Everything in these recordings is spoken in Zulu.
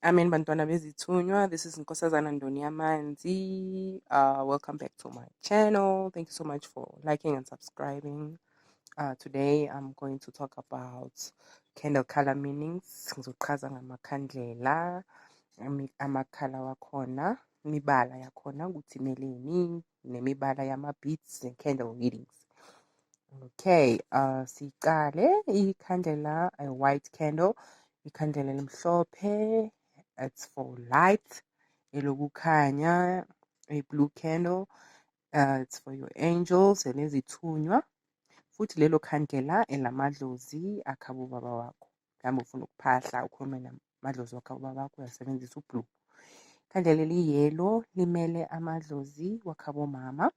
Amen, bantwana bezithunywa. This is Nkosazana Ndoni. Welcome back to my channel. Thank you so much for liking and subscribing. Today I'm going to talk about candle color meanings. Ngizochaza ngamakhandlela, ama-colour wakhona, imibala yakhona ukuthi imeleni, nemibala yama-beads and candle readings. Okay, siqale ikhandlela, a white candle, ikhandlela elimhlophe, it's for light, elokukhanya, a blue candle, it's for your angels, elezithunywa. Futhi lelo khandlela elamadlozi akhabo ubaba wakho. Mhlawumbe ufuna ukuphahla ukhulume namadlozi wakho ubaba wakho, uyasebenzisa u-blue. Ikhandlela eliyi-yellow limele amadlozi wakhabo mama.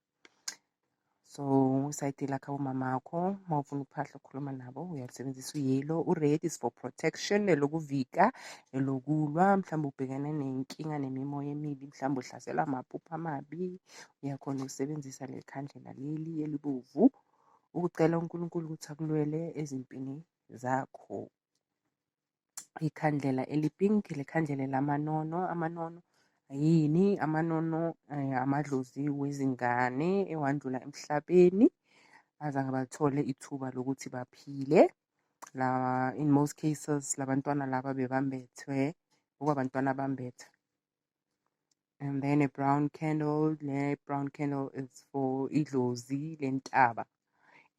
So isayidi lakho umama wakho, uma ufuna ukuphahla ukhuluma nabo, uyalisebenzisa u-yellow. U-red is for protection, elokuvika, elokulwa. Mhlawumbe ubhekene nenkinga nemimoya emibi, mhlawumbe uhlaselwa amaphupho amabi, uyakhona ukusebenzisa leli khandlela leli elibovu ukucela uNkulunkulu ukuthi akulwele ezimpini zakho. Ikhandlela eli-pink, lekhandlela lamanono. Amanono yini? Amanono amadlozi wezingane ewandlula emhlabeni, azange bathole ithuba lokuthi baphile. La in most cases labantwana laba bebambethwe, okwabantwana bambethe. And then a brown candle, le brown candle is for idlozi lentaba.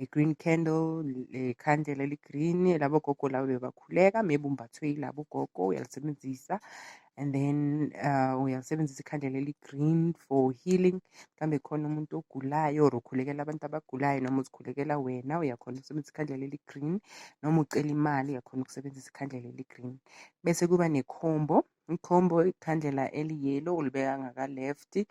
A green candle, le khandlela eli-green labo gogo labo bebakhuleka, maybe umbathwe yilabo gogo, uyalisebenzisa. And then uyalisebenzisa ikhandlela eli-green for healing. Mhlawumbe khona umuntu ogulayo or ukhulekela abantu abagulayo noma uzikhulekela wena, uyakhona ukusebenzisa ikhandlela eli-green, noma ucela imali, uyakhona ukusebenzisa ikhandlela eli-green. Bese kuba ne-combo. I-combo, ikhandlela eli-yellow ulibeka ngaka-left,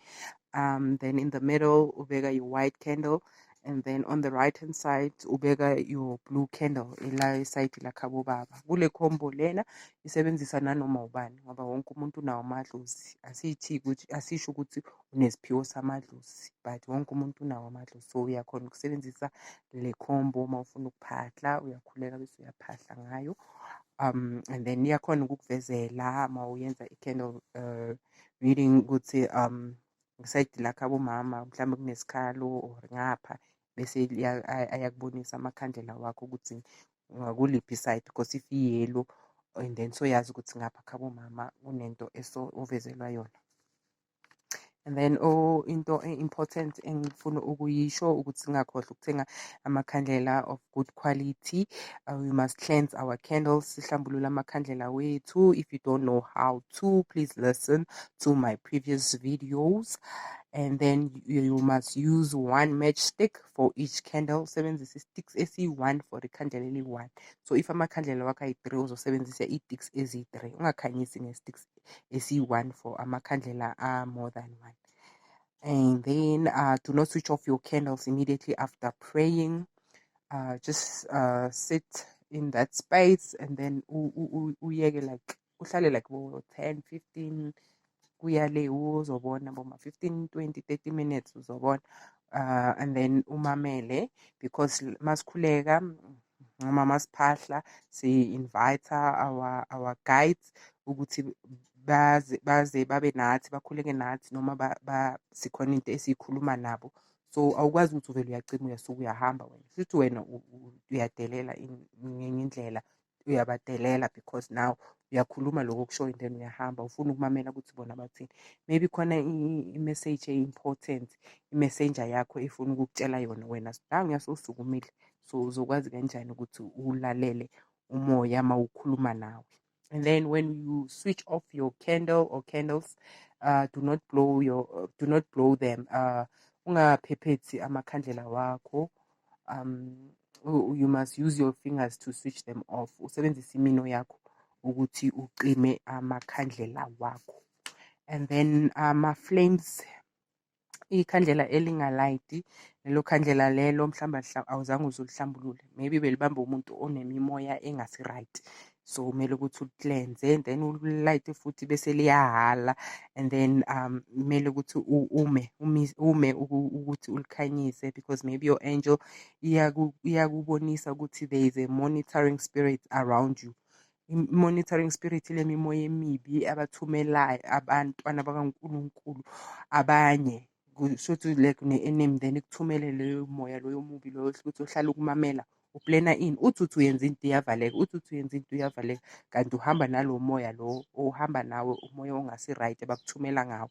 then in the middle ubeka your white candle, and then on the right hand side ubeka your blue candle, ela isayidi lakhabo baba. Kule combo lena isebenzisa nanoma ubani ngoba wonke umuntu unawo amadlozi. Asithi ukuthi, asisho ukuthi unesiphiwo samadlozi, but wonke umuntu unawo amadlozi, so uyakhona ukusebenzisa le combo uma ufuna ukuphahla, uyakhuleka bese uyaphahla ngayo. And then iyakhona ukukuvezela uma uyenza i-candle reading ukuthi ngesayidi lakho abomama mhlawumbe kunesikhalo or ngapha, bese ayakubonisa amakhandlela wakho ukuthi ngakuliphi isayidi, because if i-yellow and then soyazi ukuthi ngapha khabo mama kunento eso ovezelwa yona. And then, oh, into e-important engifuna ukuyisho ukuthi singakhohlwa ukuthenga amakhandlela of good quality. We must cleanse our candles, sihlambulule amakhandlela wethu. If you don't know how to, please listen to my previous videos. And then you must use one matchstick for each candle. Sebenzisa i-sticks esiyi-one for ikhandlela eliyi-one. So if amakhandlela wakho ayi-three, uzosebenzisa iy'sticks eziyi-three. Ungakhanyisi nge-sticks esiyi-one for amakhandlela a-more than one. And then do not switch off your candles immediately after praying. Just sit in that space and then uyeke, like uhlale like bo 10 15 kuya le, uzobona boma 15 20 30 minutes uzobona, and then umamele, because masikhuleka noma masiphahla si-invite our guides ukuthi baze babe nathi, bakhuleke nathi, noma ba sikhona into esiyikhuluma nabo. So awukwazi ukuthi uvele uyacima, uyasuka, uyahamba wena, futhi wena uyadelela ngenye indlela, uyabadelela, because now uyakhuluma lokho okushoyo and then uyahamba, ufuna ukumamela ukuthi bona bathini. Maybe khona i-message e-important i-messenger yakho efuna ukukutshela yona, wena nanguya sowusukumile. So uzokwazi kanjani ukuthi ulalele umoya uma ukhuluma nawe? And then when you switch off your candle or candles, do not blow them. Ungaphephethi amakhandlela wakho. You must use your fingers to switch them off. Usebenzise imino yakho ukuthi ucime amakhandlela wakho. And then ama-flames, ikhandlela elingalayiti, lelo khandlela lelo mhlawumbe awuzange uze ulihlambulule, maybe belibambe umuntu onemimoya engasi-right, so kumele ukuthi uli-cleanse and then ulilayite futhi bese liyahala. And then kumele ukuthi ume ume ukuthi ulikhanyise, because maybe your angel iyakubonisa ukuthi there is a monitoring spirit around you. I-monitoring spirit ile mimoya emibi abathumelayo abantwana bakaNkulunkulu abanye, kushuthi like une-enemy, then ikuthumele leyo moya loyo omubi loyo ukuthi uhlale ukumamela uplana ini, uthi uthi uyenza into iyavaleka, uthi uthi uyenza into iyavaleka, kanti uhamba nalo moya lo ohamba nawe, umoya ongasi-right abakuthumela ngawo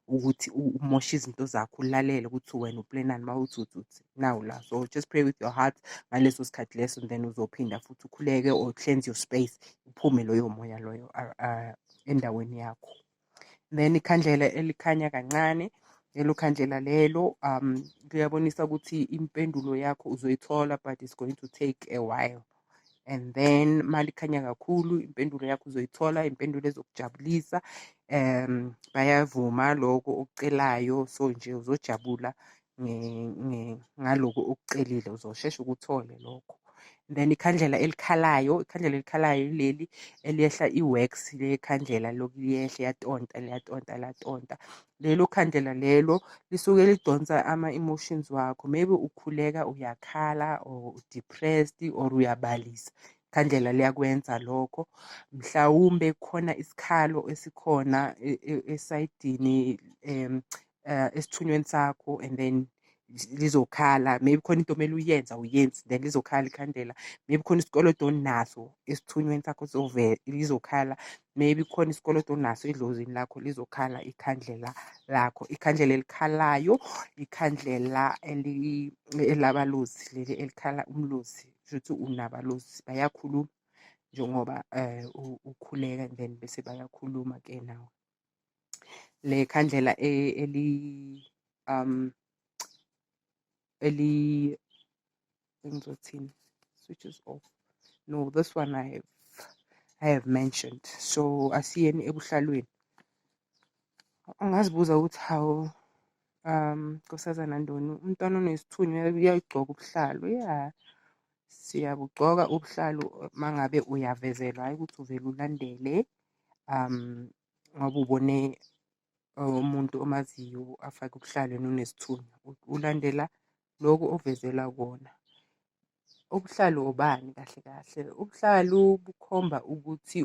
ukuthi umoshe izinto zakho, ulalele ukuthi wena uplanani uma uthi uthi uthi nawu la. So just pray with your heart ngaleso sikhathi leso, and then uzophinda futhi ukhuleke or cleanse your space, uphume loyo moya loyo endaweni yakho. Then ikhandlela elikhanya kancane, lelo khandlela lelo liyabonisa ukuthi impendulo yakho uzoyithola, but it's going to take a while. And then malikhanya kakhulu, impendulo yakho uzoyithola, impendulo ezokujabulisa. Bayavuma lokho okucelayo, so nje uzojabula ngaloko okucelile, uzosheshe ukuthole lokho. Then ikhandlela elikhalayo, ikhandlela elikhalayo ileli eliyehla i-wax lekhandlela, lokhu liyehla, liyatonta, liyatonta, liyatonta. Lelo khandlela lelo lisuke lidonsa ama-emotions wakho. Maybe ukhuleka uyakhala or depressed or uyabalisa. Ikhandlela liyakwenza lokho. Mhlawumbe khona isikhalo esikhona esayidini esithunyweni sakho, and then lizokhala. Maybe khona into omele uyenze, awuyenzi, then lizokhala ikhandlela. Maybe khona isikoloto onaso esithunyweni sakho, lizokhala. Maybe khona isikoloto onaso edlozini lakho, lizokhala ikhandlela lakho. Ikhandlela elikhalayo, ikhandlela elabalozi, leli elikhala umlozi, kushuthi unabalozi, bayakhuluma njengoba ukhuleka, and then bese bayakhuluma-ke nawe. Le khandlela eli eli ngizothini, switches off. No, this one I have mentioned. So asiyeni ebuhlalweni. Ungazibuza ukuthi hawu, Nkosazana Ndoni, umntwana onesithunywa uyayigcoka ubuhlalu? Ya, siyabugcoka ubuhlalu mangabe uyavezelwa, hhayi ukuthi uvele ulandele ngoba ubone umuntu omaziyo afake ubuhlalu yena unesithunywa. Ulandela lokhu ovezelwa kona. Ubuhlalu obani kahle kahle? Ubuhlalu bukhomba ukuthi